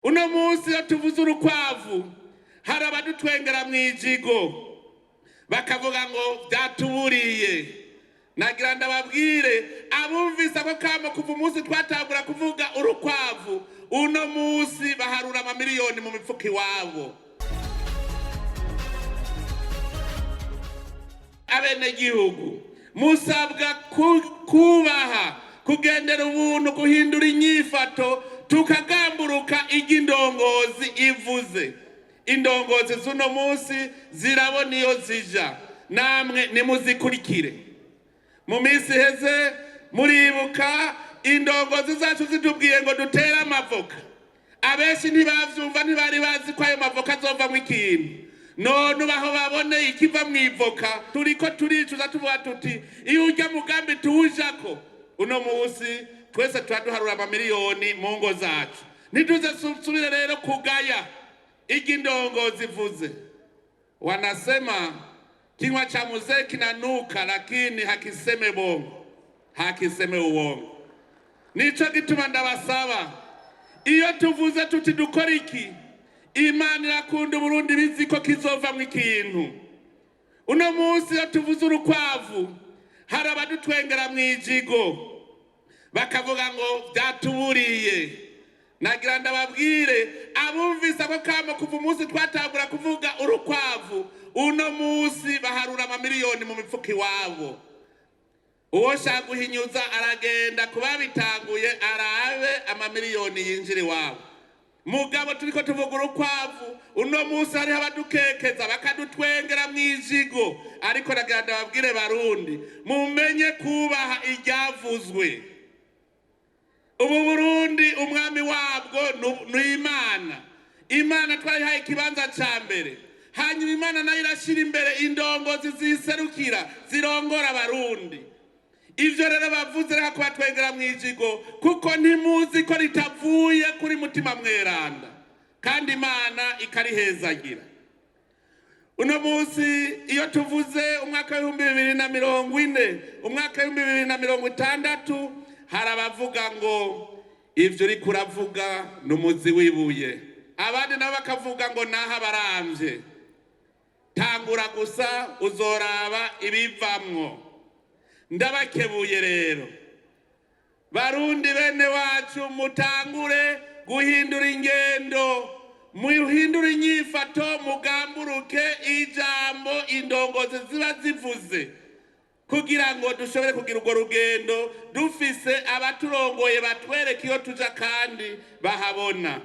Uno munsi iyo tuvuze urukwavu, hari abadutwengera mu ijigo bakavuga ngo byatuburiye. Nagira ndababwire, abumvise ako kamo kuva umunsi twatangura kuvuga urukwavu, uno munsi baharura amamiliyoni mu mifuko iwabo. Abenegihugu musabwa kubaha, kugendera ubuntu, guhindura inyifato, tukagamburuka ijya indongozi ivuze. Indongozi z'uno munsi zirabona iyo zija, namwe nimuzikurikire. Mu minsi iheze muribuka indongozi zacu zitubwiye ngo dutere amavoka. Abenshi ntibavyumva, ntibari bazi ko ayo mavoka azovamwo ikintu. None ubaho babone ikiva mu ivoka, turiko turicuza, tuvuga tuti iyo urya mugambi tuwujako, uno munsi twese tuba duharura amamiliyoni mu ngo zacu. Ntituze subire rero kugaya ijya indongozi ivuze. Wanasema kinywa cha mzee kinanuka, lakini hakiseme bongo, hakiseme uongo. Nico gituma ndabasaba, iyo tuvuze tuti dukora iki, Imana irakunda Uburundi, bizi ko kizovamwo ikintu. Uno munsi iyo tuvuze urukwavu, hari abadutwengera mu ijigo bakavuga ngo byatuburiye. Nagira ndababwire, abumvise ako kamo kuva umunsi twatangura kuvuga urukwavu, uno munsi baharura amamiliyoni mu mifuko iwabo. Uwo shaka guhinyuza aragenda kubabitanguye, arabe amamiliyoni yinjira iwabo. Mugabo turiko tuvuga urukwavu, uno munsi hariho abadukekeza bakadutwengera mu ijigo. Ariko nagira ndababwire, Barundi, mumenye kubaha iryavuzwe. Ubu Burundi umwami wabwo ni Imana. Imana twarihaye ikibanza ca mbere, hanyuma Imana nayo irashira imbere indongozi ziserukira, zirongora Abarundi. Ivyo rero bavuze, reka kubatwengera mu ijigo, kuko ntimuzi ko ritavuye kuri Mutima Mweranda, kandi Imana ikarihezagira. Uno munsi iyo tuvuze umwaka w'2040, umwaka w'2060, hari abavuga ngo ivyo uriko uravuga ni umuzi w'ibuye, abandi nabo bakavuga ngo naho abaramvye. Tangura gusa, uzoraba ibivamwo. Ndabakebuye rero, Barundi bene wacu, mutangure guhindura ingendo, muhindure inyifato, mugamburuke ijambo indongozi ziba zivuze, kugira ngo dushobore kugira urwo rugendo dufise abaturongoye batwereka iyo tuja kandi bahabona.